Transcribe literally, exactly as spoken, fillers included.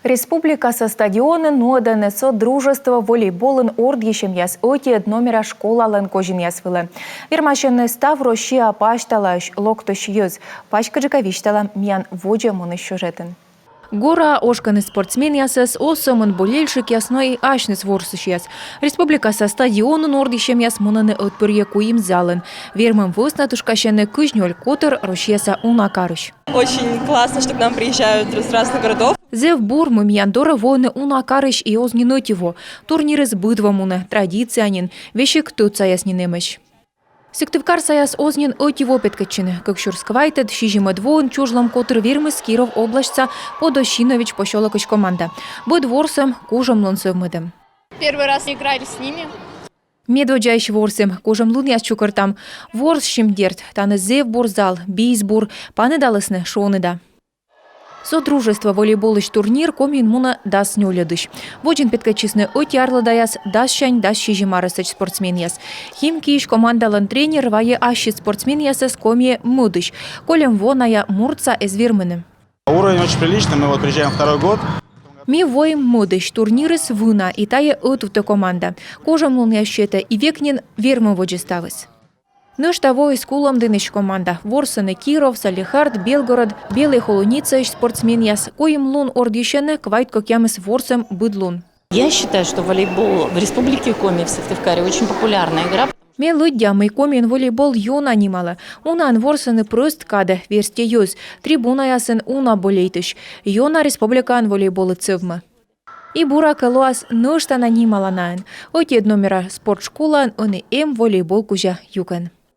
Республикаса стадионын нуӧдӧны «Содружество» волейболын ордйысьӧмъяс ӧтиӧд номера школалӧн козинъяс вылӧ. Вермасьӧны став Россия пасьталаысь локтысь йӧз. Паськыдджыка висьталам миян водзӧ мунысь сюжетын. Гораа ошкӧны спортсменъясӧс оз сӧмын болельщикъяс, но и асьныс ворсысьяс. Республикаса стадионын ордйысьӧмъяс мунӧны ӧтпырйӧ куим залын. Вермӧм вӧсна тышкасьӧны кызь нёль котыр Россияса уна карысь. Очень классно, что к нам приезжают с разных городов. Зэв бур, мый миян дорӧ воӧны уна карысь и оз нин ӧти во. Турнирыс быд во мунӧ, традиция нин, весиг тӧдсаяс нин эмӧсь. Сыктывкарсаяс оз нин ӧти во петкӧдчӧны. Кык сюрс квайтӧд — сизимӧд воын чужлӧм котыр вермис Киров обласьтса Подосинович посёлокысь команда. Быд ворсӧм — кужӧмлун сӧвмӧдӧм. Первый раз играли с ними. Медводдзаысь ворсім, кужӧмлунъяс чукӧртам. Ворсім, дерт, тані зэв бур зал, биыс бур, паныдалісны, шоныда. «Содружество» волейболысь турнир Комиын мунӧ дас нёльӧдысь. Водзын петкӧдчисны ӧти арлыдаяс дас сянь дас сизим арӧсӧдз спортсменъяс. Химкиысь командалӧн тренер вайӧ ассьыд спортсменъясӧс Комиӧ мӧдысь. Кольӧм во найӧ муртса эз вермыны. Уровень очень приличный, мы вот приезжаем второй год. Ми воим мӧдысь, турнирыс вына, и тайӧ ӧтувтӧ команда. Кужӧмлунъяс сетӧ, и век нин вермӧм водзӧ ставыс. Нӧшта воис Кулӧмдінысь команда. Ворсӧны Киров, Салехард, Белгород, Белой Холуницаысь спортсменъяс. Куим лун ордйысьӧны, квайт кӧкъямыс ворсӧм быд лун. Я считаю, что волейбол в Республике Коми, в Сыктывкаре, очень популярная игра. Ме лыддя, мый Комиын волейбол ёна нималӧ. Унаӧн ворсӧны прӧст кадӧ, верстьӧ йӧз, трибунаясын уна болейтысь. Ёна республикаын волейболыд сӧвмӧ. И буракӧ лоас нӧшта на нималанаӧн. Ӧтиӧд номера спортшколаын ӧні эм волейбол кузя юкӧн.